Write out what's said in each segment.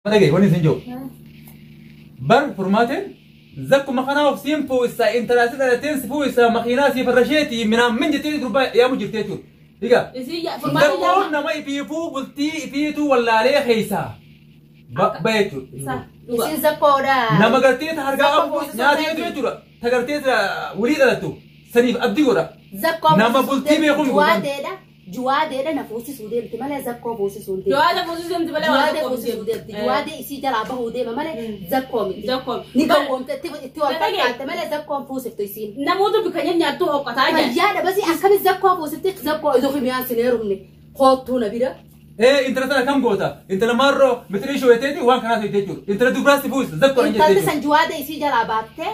Dhagaye wanni isin jiru. Bar furmaateen zakkuma kanaaf siin fuussa intala si dhalateen si fuussa makiinaa si farrasheeti minaan min jettee gurbaa yaamu jirti jechuudha. Egaa zakkoon nama ifiifuu bultii ifiituu wallaalee keessaa ba'a jechuudha. Isin zakkoodha. Nama gartee ta harkaa qabu nyaateetu jechuudha. Ta gartee walii dhalattu saniif abdii godha. Zakkoo Nama bultii beekuun juwaadeedha. Juwaadeedha na fuusisuu deemti malee zakkoo fuusisuu hin deemti. Juwaada fuusisuu deemti malee waan Juwaadee tokko fuusisuu deemti. Juwaadee isii jalaa bahuu deema malee zakkoo miti. Zakkoo. Ni gowwoomte itti wal Dhagee. fakkaatte malee zakkoon fuusiftu isiin. Namoota bikka nyaattu hoqqataa jira. Fayyaadha basii akkami zakkoo fuusifti zakkoo idoo himiyaan sin heerumne koottuu na bira. Ee intala tana kam goota? Intala maarroo mitirii showeteeti waan kanaa ta'e jechuudha. Intala dubaraas si fuusa zakkoo hin Intalli jechuudha. san juwaadee isii jalaa baattee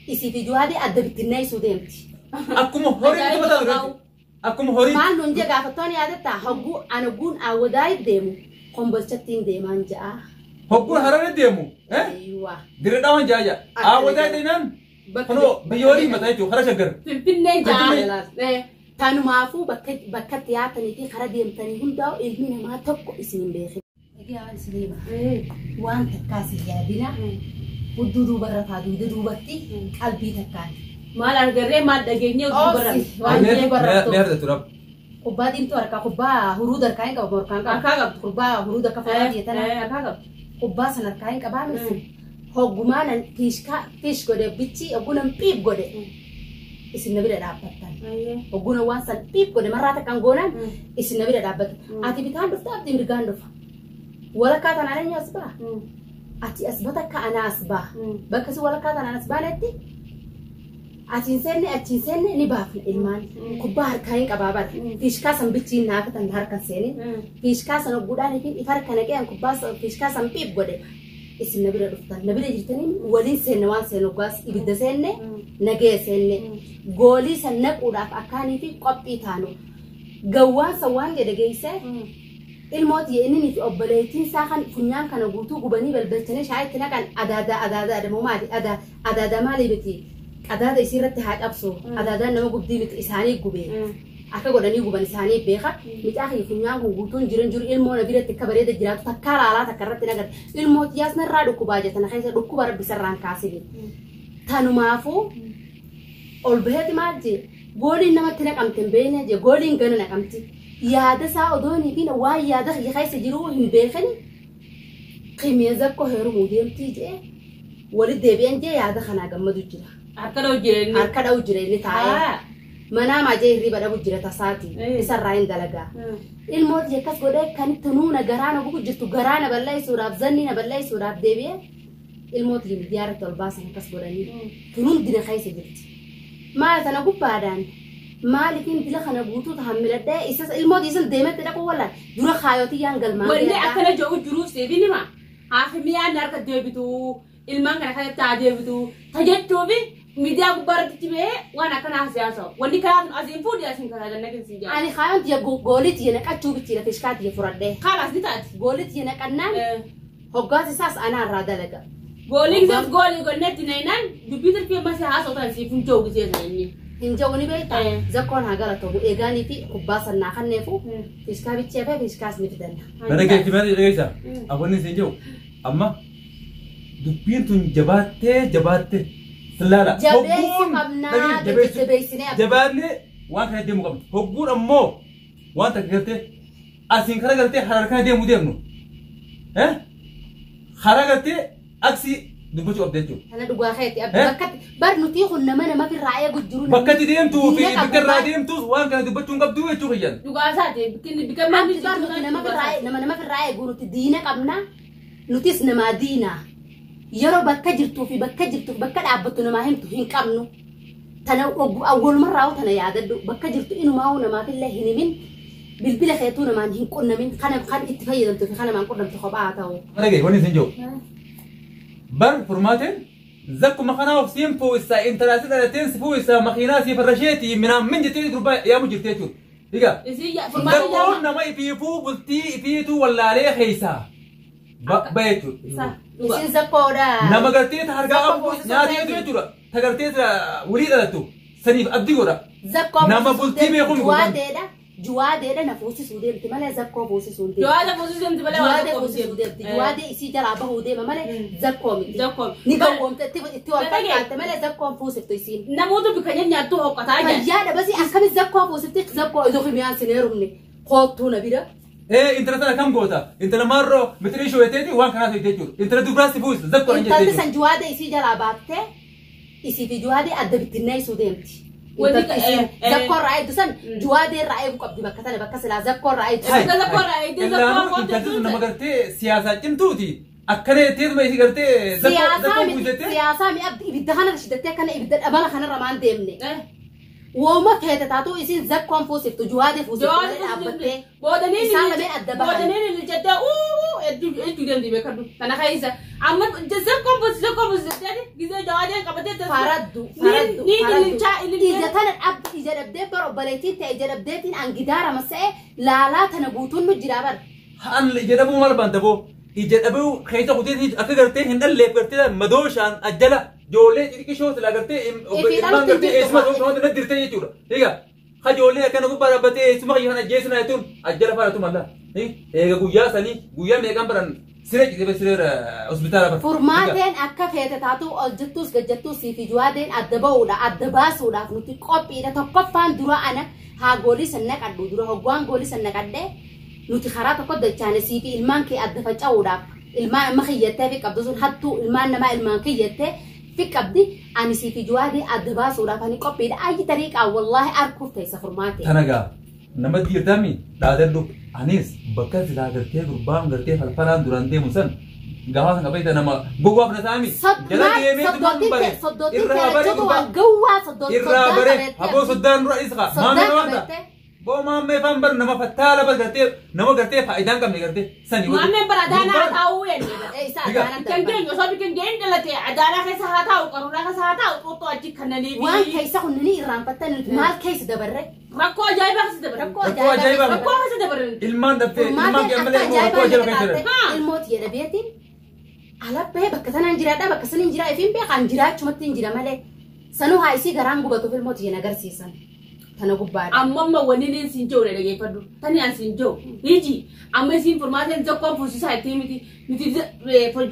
isii fi juwaadee adda bittinneessuu deemti. Akkuma horii mataa dura. Akkuma horii. Maal nuun jee gaafattoon yaadatta hogguu ana guun awwadaayit deemu kombolchattiin deemaan ja'a. Hogguun hararra deemu. Ayyuwaa. Dirree dhawaan jaaya. Awwadaa deemaan. Kunoo biyya horii mataa jechuudha karaa shaggar. Finfinneen ja'a. Tanumaafuu bakka itti yaatanii fi karaa deemtanii hundaa'u ilmi namaa tokko isin hin beekin. Egaa waan isin hima. Waan takkaas hin yaadina. Hudduu duubarra taa dugda duubatti qalbii takkaan. Maal argarree maal dhageenyee utuu barran. Oomsi waan duubarra Mee harda tura. Kubbaa diimtuu harkaa kubbaa huruuda harkaa hin qabu harkaan qabu. Harkaa qabdu. Kubbaa huruuda akka fa'aa jetana. Harkaa qabdu. Kubbaa san harkaa hin qabaa miti. Hoggumaa nan fiishkaa fiish godhe bichi hoggunan piip godhe isin na bira dhaabbattan. Hogguna waan san piip godhe marraa takkaan goonaan isin na bira dhaabbatan. Ati bitaan dhufta abdii mirgaan dhufa. Walakkaa tanaan eenyu as ba'a? Ati as bata akka anaa as ba'a. Bakka si walakkaa tanaan as baanetti ati hin seenne achi hin seenne ni baafna ilmaan. Kubbaa harkaa hin qabaa bara. Fiishkaa san bichiin naafatan harka hin seenin. Fiishkaa san hogguudhaan ifin ifa harka naqee an kubbaa fiishkaa san piip godhe. Isin na bira dhuftan. Na bira jirtanii waliin seenne waan seenne hoggaas ibidda seenne nagee seenne. Goolii san naquudhaaf akkaanii fi qophii taanu. Gawwaan san waan jedhe geessee ilmooti inni fi obboleettiin isaa kan funyaan kana guutuu gubanii balbalchanii shaayii itti naqan adaadaa adaadaa adamoo maali adaa adaadaa maalii miti qadaada isii irratti haa cabsu adaadaan nama gubdii miti isaanii gubee akka godhanii guban isaanii beeka micaa kiyya funyaan kun guutuun jiran jiru ilmoo na biratti akka bareeda jiraatu takkaa laalaa takka irratti nagar ilmooti yaas narraa dhukkubaa jetana keessa dhukkuba rabbi sarraan kaasini tanumaafuu ol baheeti maal jee gooliin namatti naqamte hin beekne jee gooliin gana naqamti yaada isaa odoonii fi waan yaada kiyya keessa jiruu hin beekani qimee zakko heerumuu deemtii jee walit deebi'an jee yaada kanaa gammadu jira. Harka dha'u jira inni. Harka dha'u jira inni taa'ee. Manaamaa jee hirriba dhabu jira tasaati isarraa hin dalagaa. Ilmooti akkas godhee kan itti nuuna garaa na gubu jirtu garaa na balleessuudhaaf zanni na balleessuudhaaf deebi'ee ilmooti miidiyaa irratti ol baasan akkas godhanii tunuun dina keessa jirti. Maal tana gubbaadhaan maaliifin dila kana guutuu tahan miladhee isas ilmooti isan deemetti dhaquu wallaan dura kaayotii yaan galmaan. Wanni akkana jedhu jiruuf seebiin hima. Haafimiyaan harka deebitu ilmaan kana kanatti haa deebitu tajaajiluu miidiyaa gubbaa irratti cimee waan akkanaa siyaasa. Wanni karaa sun asiin fuudhi asiin karaa ganna siin jaa. Ani kaayoon tiyya goolii tiyya naqachuu bichiidha fishkaa tiyya furadhee. Kaalaas ni taati. Goolii tiyya naqannaan hoggaas isaas anaa irraa dalaga. Goolii gisees goolii gonnetti nainaan dubbii tirfii amma si haasoo tan siif hin jiru gisees inni. Hin jiru ni beektaa zakkoon haa galatomu eegaanii fi kubbaa sannaa kanneefu fishkaa bichee fi fishkaas ni fidanna. Mana keetti mana dhageessa. Abonni isin jiru amma dubbiin tun jabaattee jabaattee sillaala. Jabeessuu qabnaa jabeessinee Jabaannee waan kana deemu qabna. Hogguun ammoo waan takka gartee asiin kara gartee harar kana deemu deemnu. Hara gartee aksii dubbachuu qabda jechuudha. Kana dhugaa keeti abdi bakkatti bar nuti kun nama nama irraa eegu jiru. Bakka itti deemtuu fi bakka irraa deemtus waan kana dubbachuu hin qabdu jechuu kiyyan. Dhugaa isaati bikka Abdi bar nuti nama irraa nama nama irraa eegu nuti diina qabna nutis namaa diina. Yeroo bakka jirtuu fi bakka jirtuuf bakka dhaabbattu namaa himtu hin qabnu. Tana awwalumarraa tana yaadadhu bakka jirtu inumaa namaaf illee hin himin bilbila keetuu namaan hin qunnamin kana kan itti fayyadamtuu fi kana namaan qunnamtu kophaa haa ta'u. Dhagaye wanni isin jiru. Bar furmaateen zakkuma kanaaf siin fuussa intala si dhalateen si fuussa makiinaa si farrasheeti minaan min jettee gurbaa yaamu jirti jechuudha. Egaa zakkoon nama ifiifuu bultii ifiituu wallaalee keessaa ba'a jechuudha. Isin zakkoodha. Nama gartee ta harkaa qabu nyaateetu jechuudha. Ta gartee walii dhalattu saniif abdii godha. Zakkoo Nama bultii beekuun juwaadeedha. Juwaadeedha na fuusisuu deemti malee zakkoo fuusisuu deemti. Jawaada fuusisuu deemti malee Juwaadee fuusisuu deemti. Juwaadee isii jalaa bahuu deema malee zakkoo miti. Zakkoo. Ni gowwoomte itti wal fakkaatte malee zakkoon fuusiftu isiin. Namoota bikka nyaattu hoqqataa jira. Fayyaadha basii akkami zakkoo fuusifti zakkoo idoo himiyaan sin heerumne koottuu na bira. Intala tana kam goota? Intala maarroo mitirii shooyeteeti waan kanaaf jechuudha. Intala dubraa si fuusisa zakkoo dha Intalli jechuudha. san juwaadee isii jalaa baaftee isii fi juwaadee adda bittinneessuu deemti. Zakkoo irraa eegdu san juwaadee irraa eeguu qabdi bakka tana bakka silaa zakkoo irraa eegdu. Zakkoo irraa eegdee zakkoo Intalli sun nama gartee siyaasaa cimtuuti. Akkana jetteetuma isii gartee zakkoo fuusettee. Siyaasaa mi'a ibidda kanarra shiddattee akkana ibidda dhabala kanarra maan deemne. Wooma feete taatu isiin zakkoon fuusiftu juwaadee fuusiftu dhaabbattee. Isaan lameen adda bahan. Boodaniin ililchattee hedduu deemti beekadhu. Kana keessa amma zakkoon fuusiftu gisee jawaadeen qabatee Faraddu faraddu faraddu. Ija tana dhabdi ija dhabdee bara obboleettiin ta'e ija dhabdeetiin angidaara masa'e laalaa tana guutuun nu jira bara. Haan ija dhabuu maal baanta boo? Ija dhabuu keessa kuteetii akka gartee hin dhalleef gartee madooshaan ajjala ijoollee xixiqqishoo silaa gartee ilmaan gartee eessuma ta'uu kan dirtee jechuudha. Egaa ha ijoollee akkana gubbaa dhaabbatee eessuma kiyya kana ajjeesina jechuun ajjala faana tumalla. Egaa guyyaa sanii guyyaa meeqaan baran siree ciisee siree hospitaala bara. Furmaateen akka feete taatu ol jettus gajjattus fi juwaadeen adda ba'uudha adda baasuudhaaf nuti qophiidha tokkoffaan dura ana haa goolii san naqadhu dura hoggaan goolii san naqadhee nuti karaa tokko dachaane sii fi ilmaan kee adda faca'uudhaaf ilmaan amma kiyyattee fi qabdu sun hattuu ilmaan namaa ilmaan kiyyattee fi qabdi ani sii fi juwaadee adda baasuudhaaf ani qophiidha ayyi tariiqaa wallaahi arkuuf teessa furmaatee. Tanagaa nama dhiirtami dhaadadhu anis bakka silaa gartee gurbaan gartee falfalaan duraan deemu san gaafa san qabeessa nama gowwaaf na taa'ami. Jala deemee tumaan bare irraa bare irraa bare haboo soddaan dura isa maamee waanta. Boo maamee faan bar nama fattaala bar gartee nama gartee faayidaan qabne gartee sani. Maameen bara adaanaa haa taa'uu jenne. Kan keenya osoo bikin ga'een dhalate adaanaa keessa haa taa'u qaruuraa keessa haa taa'u xuuxxoo achi kannanii. Waan keessa kunneen irraanfattan maal keessa dabarre. Rakkoo ajaa'ibaa keessa dabarre. Rakkoo ajaa'ibaa. Rakkoo keessa dabarre. Ilmaan dhabdee ilmaan kee malee rakkoo ajaa'ibaa keessa dabarre. Ilmooti jedha beetiin alabbee bakka sanaan jiraadha bakka saniin jira ifiin beekan jiraachumatti hin jira malee sanuu haa isii garaan gubatuuf ilmooti jedhan agarsiisan. Tana gubbaadha. Amma wanni inni siin jiru dhaggeeffadhu. Tani an siin jiru. Hiji amma isiin furmaateen zakkoon fuusisaa itti miti. Nuti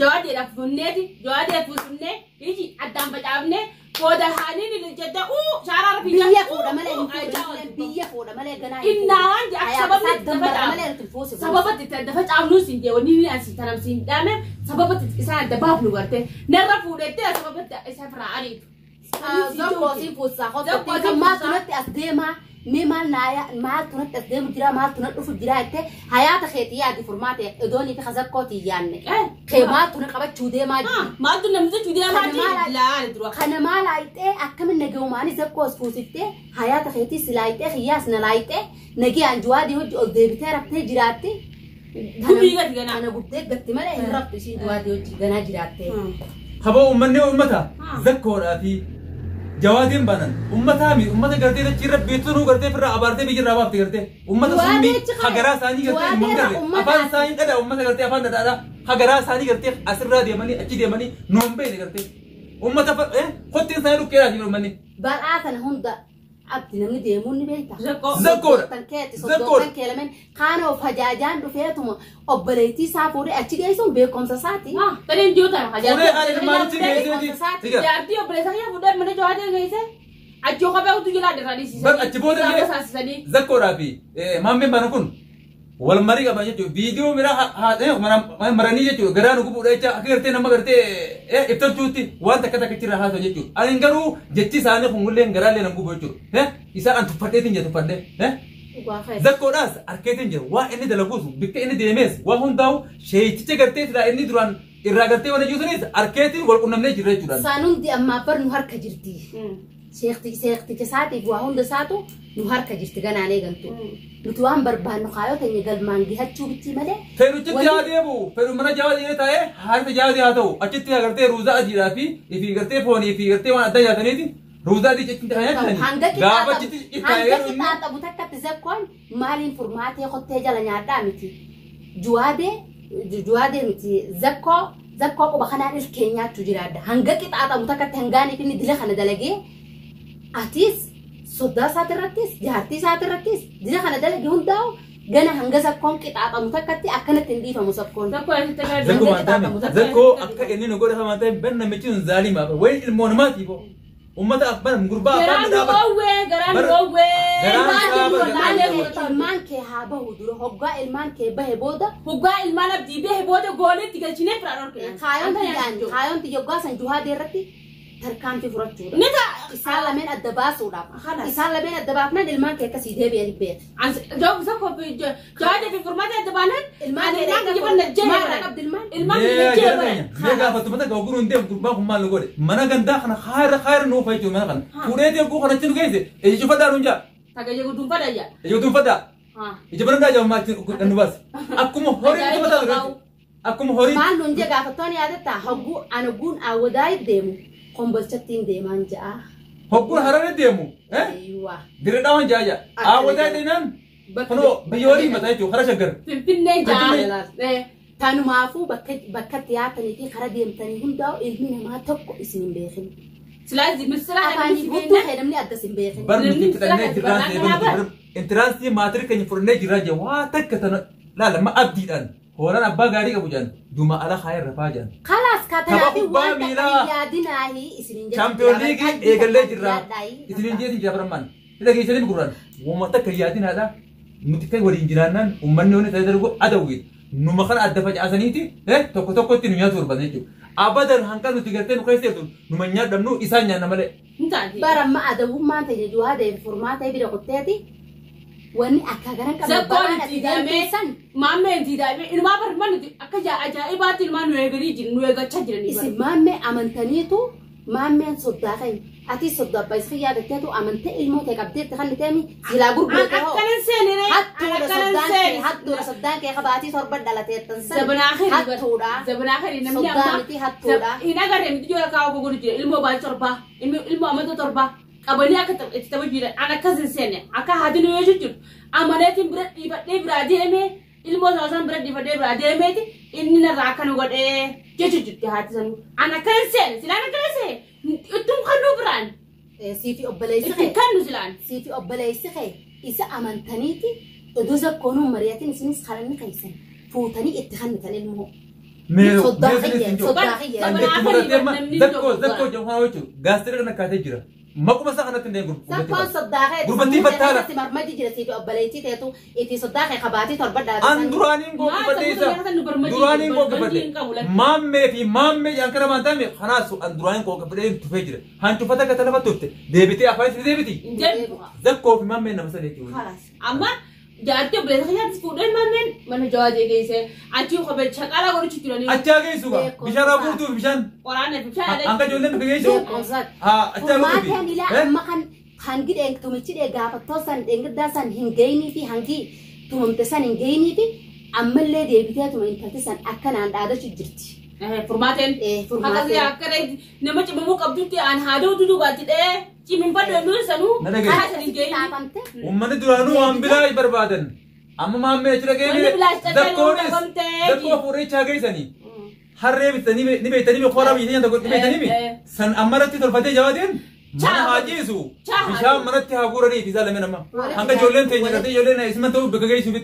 jawaadeedhaaf funneeti jawaadee fuusifnee hiji addaan facaafnee booda haaniin ililchattee shaaraa fiigaa. Biyya fuudha malee hin biyya fuudha malee ganaa. Innaan sababni itti facaafnu. Sababa itti adda facaafnu siin jee wanni inni as tanam siin dhaame sababa isaan adda baafnu gartee narra fuudhettee sababa isa firaa ariitu. Zakkoo siin fuusisaa hottee kan maal tunatti as deemaa mee maal maal tunatti as deemu jira maal tunatti dhufu jira jettee hayaata keetii yaadi furmaate idoonii fi zakkootii yaanne kee maal tuna qabachuu deemaa jira. Maal tuna namtichi deemaa jira laala dura. Kana maal laayitee akkamin nagaumaanii zakkoo as fuusiftee hayaata keetii si laayitee xiyyaas na laayitee nagiyaan juwaadii hojii ol deebitee raftee jiraatti. Gubbii gadi ganaa. Kana gubdee gatti malee hin raftu isiin juwaadii hojii ganaa jiraattee. Haboo uummanni uummata zakkoodhaa fi jawaadeen baanan uummataa mi uummata gartee dachii beektuu gartee firraa abaartee biyyarraa baafte gartee uummata summii hagaraa isaanii gartee hin garre afaan isaanii dhadhaa uummata gartee afaan dhadhaadhaa hagaraa isaanii gartee asirraa deemanii achi deemanii nuun beekne gartee uummata kottiin isaanii dhukkeedhaa jiru uummanni. Bal'aa kana hunda abdi namni deemuun ni beekta. Zakkoodha. Zakkoodha. Keelamen kaana of hajaajaan dhufeetuma obboleettii isaa fuudhee achi geessuun beekumsa isaati. Taniin jiru tana Fuudhee haala ilmaanitti geesseeti. Jaartii obboleessa kiyya fuudhee mana jawaatee geesse achii kophee utuu jalaa dirranii Bar achi booda illee zakkoodhaa fi maammeen baana kun wal marii qaban jechuudha. Viidiyoo miraa maranii jechuudha. Garaa nu gubuudha jecha akka gartee nama gartee ibsachuutti waan takka takka irraa haasa'u jechuudha. Ani garuu jechi isaanii kun garaallee nan gubu jechuudha. Isaan an tuffadheetiin jira tuffadhee. Zakkoodhaas harkeetiin jira. Waa inni dalaguus bikka inni deemees waa hundaa'u sheeyichicha gartee silaa inni duraan irraa gartee waan jiru harkeetiin wal qunnamnee jirra jechuudha. Isaan hundi ammaa bar nu harka jirti. Seeqticha isaatiif waa hunda isaatu nu harka jirti ganaan eegaltu. Nuti waan barbaannu kaayoo teenya galmaan gihachuu bitti malee. Feeruchitti haa deemu. Feeru mana jawaadii taa'ee harka jawaadii haa ta'u. Achitti gartee ruuzaa adiidhaa fi ifi gartee foonii fi gartee waan addaa nyaataniiti. Ruuzaa adii achitti kan nyaatanii. Gaafa achitti itti Hanga qixaa qabu takkatti zakkoon maaliin furmaatee kottee jala nyaadhaa miti. Juwaadee miti zakkoo zakkoo quba kanaan ilkee nyaachuu jiraadha. Hanga qixaa qabu takkatti hangaaniif inni dila kana dalagee atis Soddaa isaatirrattis jaartii isaatirrattis dida kana dalage hundaa'u gana hanga sakkoon qixaaxamu takkatti akkanatti hin dhiifamu sakkoon. Zakkoo maantaami zakkoo akka inni nu godhe hamaa ta'e ban namichi sun zaalima wayi ilmoo namaatiif ummata afban gurbaa afaan Garaan oowwee garaan oowwee. Ilmaan kee haa bahu dura hoggaa ilmaan kee bahe booda. Hoggaa ilmaan abdii bahe booda goolitti galchinee firaan orkina. Kaayoon tiyya san juhaa deerratti tarkaanfii fudhachuudha. Ni ta'a. Isaan lameen adda baasuudhaaf. Isaan lameen adda baafnaan ilmaan kee akkasii deebi'anii beeku. Jawaadee fi furmaata adda baanaan Ilmaan kee maarraa qabdi ilmaan. Ilmaan kee jee Mee gaafattu mata gahu guruun deemu gurbaan kun maal nu godhe mana gandaa kana haayira haayira nuuf jechuudha mana kana fuudhee deemu kana achi nu geesse ija cufadhaa nuun jaa. Tagajee guduunfadha jaa. Ija guduunfadhaa. Ija barandaa jaa ammaa achi nu baase. Akkuma horii cufataa akkuma horii. Maal nuun jee gaafattoonni yaadatta hogguu anaguun awwadaa deemu. Kombolchattiin deemaan ja'a. Hogguun hararra deemu. Diradhaawwan ja'a ja'a. Awwadaa deemaan kunoo biyya horii mataa jechuudha hara shaggar. Finfinnee ja'a. Tanumaafuu bakka dhiyaatanii fi kara deemtanii hundaa'u ilmi namaa tokko isin hin beekin. Silaas misiraan afaanii guutuu fayyadamni addas hin beekin. Bar nuti fixannee jirraan intiransii maatirii keenya fudhannee jirraan jaa waa takka tana laala ma abdiidhaan. Hoolaan abbaa gaarii qabu jaan duma ala haayirra faa jaan. Kalaas katanaafi waan takka yaadinaahi isinin jechuudha. Chaampiyoon liigii eegallee jirra. Isinin jeetin jira barammaan. Ida geessanii gurraan. Wama takka yaadinaadha. Nuti kan waliin jiraannaan uummanni honni tajaajila darbu adawwiidha. Numa kana adda facaasaniiti tokko tokkotti nu nyaatu barbaada jechuudha. Abadan hanqa nuti gartee nu keessa jirtu numa nyaadhamnu isaan nyaanna malee. Baramma adawwummaan tajaajila deebi furmaata bira qotteeti. Wanni akka garan qabu Zakkoon itti hidhamee maammee itti hidhamee ilmaa barbaannu akka ajaa'ibaatti ilmaan nu eeganii jiru nu eeggachaa jiranii. Isin maammee amantaniitu maammeen soddaa keenya ati soddaa abbaa isii yaadatteetu amantee ilmoo ta'e qabdeetti kan ta'e silaa gurgurte hoo. Akkanan seenire. Hattuudha soddaan kee hattuudha soddaan kee qabaatii torba dhalateettan san. Hattuudha. Zabanaa kiri namni amma. Soddaa miti hattuudha. Hin agarree miti ijoollee kaawwa gogoru jira ilmoo baay'ee torbaa ilmoo amanta torbaa. Qabanii akka itti tapha jiran an akkas hin seenne akka haati nu yoo jechuudha amaneetiin bira dhiifadhee biraa deemee ilmoo isaan bira dhiifadhee biraa deemeeti inni narraa akka nu godhee jechuudha haati sanuu an akka hin seenne silaan akka hin seenne ittiin kannuu biraan. Siifi obboleessi kee. Ittiin kannu silaan. Siifi obboleessi kee isa amantaniiti oduu zakkoonuu mari'atiin isinis karanni keessan fuutanii itti kannitan ilmoo. Soddaaxiyye. Zakkoo jedhamu jechuudha gaastira kana kaatee jira. Makuma isaa kanatti hin deemu Sakkoon soddaaqee gurbattii fattaala. Marmaji jira siifi obboleettii teetu itti soddaaqee qabaatii torba dhaabatan. An duraaniin goggifadhe isa duraaniin goggifadhe maammee fi maammee jaan kana maan taame kanaas an duraaniin goggifadhe tufee jira. Hancufata akka talafa tufte deebitee afaan itti deebiti. Zakkoo fi maammee nama sadii jechuudha. Amma jaartii obboleessa keenyaatti fuudhee maammeen mana jawaajee geesse achi kophee shaqalaa godhuchi jiranii. Achaa geessu gaa bishaan haa guutuu bishaan. Waraana bishaan. Hanga ijoolleen bika geessu. Haa achaa guutuu. Furmaateen ilaa amma kan hangi tumichi dhee gaafattoo san dheengaddaa san hin geenii fi hangi tumamte san hin geenii fi ammallee deebitee tuma intalti san akkanaan dhaadachuu jirti. Furmaateen. Furmaateen. Akka nama cimamuu qabdutti aan haadha dudubaatti dhee. Ciminfadhu nuyi sanuu karaa sanii geenye. Uummanni duraanuu waan bilaa barbaadan. Amma maammee achi dhageenye zakkoonis zakkoo fuudhee geessanii harree bitanii ni beektanii qoraa biyya tokko ni beektanii san ammarratti tolfatee jawaateen mana haa ciisu bishaan manatti haa guuranii fi isaa lameen amma hanga ijoolleen teenya gartee ijoolleen isuma ta'uu bakka geessuuf.